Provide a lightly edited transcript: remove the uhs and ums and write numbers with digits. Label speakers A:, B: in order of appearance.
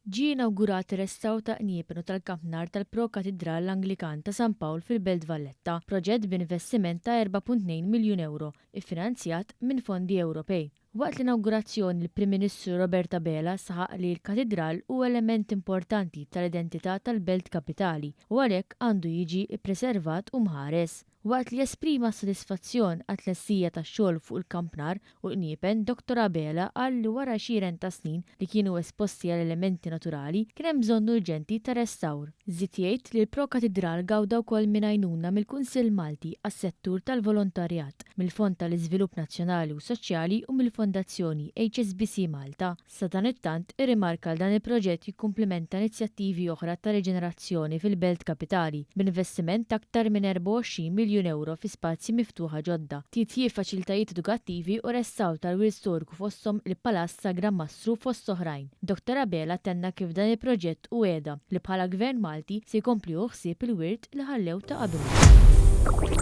A: Ġie inawgurat ir-restawr ta' qniepen u tal-kampnar tal-Pro-Katidral Anglikan ta' San Pawl fil-Belt Valletta, proġett b'investiment ta' 4.2 miljun ewro iffinanzjat minn fondi Ewropej. Waqt l-inawgurazzjoni l-Prim Ministru Robert Abela saħaq li l-Katidral hu element importanti tal-identità tal-belt kapitali u għalhekk għandu jiġi ppreservat u mħares. Waqt li esprima s-sodisfazzjon għat-tlestija tax-xogħol fuq il-kampnar u l-qniepen, Dottor Abela qal li wara għexieren ta' snin li kienu esposti għal elementi naturali, kien hemm bżonn urġenti ta' restawr. Żied jgħid li l-Pro-Katidral gawda wkoll minn għajnuna mill-Kunsill Malti għas-Settur tal-Volontarjat, mill-Fond tal-Iżvilupp Nazzjonali u Soċjali u mill-Fondazzjoni HSBC Malta. Sadanittant, irrimarka li dan il-proġett jikkumplimenta inizjattivi oħra ta' riġenerazzjoni fil-belt kapitali, b'investiment ta' aktar minn 24 miljun ewro fi spazji miftuħa ġodda, titjib faċilitajiet edukattivi u restawr tal-wirt storiku fosthom il-Palazz tal-Gran Mastru fost oħrajn. Dottor Abela tenna kif dan il-proġett hu wegħda li bħala Gvern Malti se jkompli jieħu ħsieb il-wirt li ħallew ta' qabilna.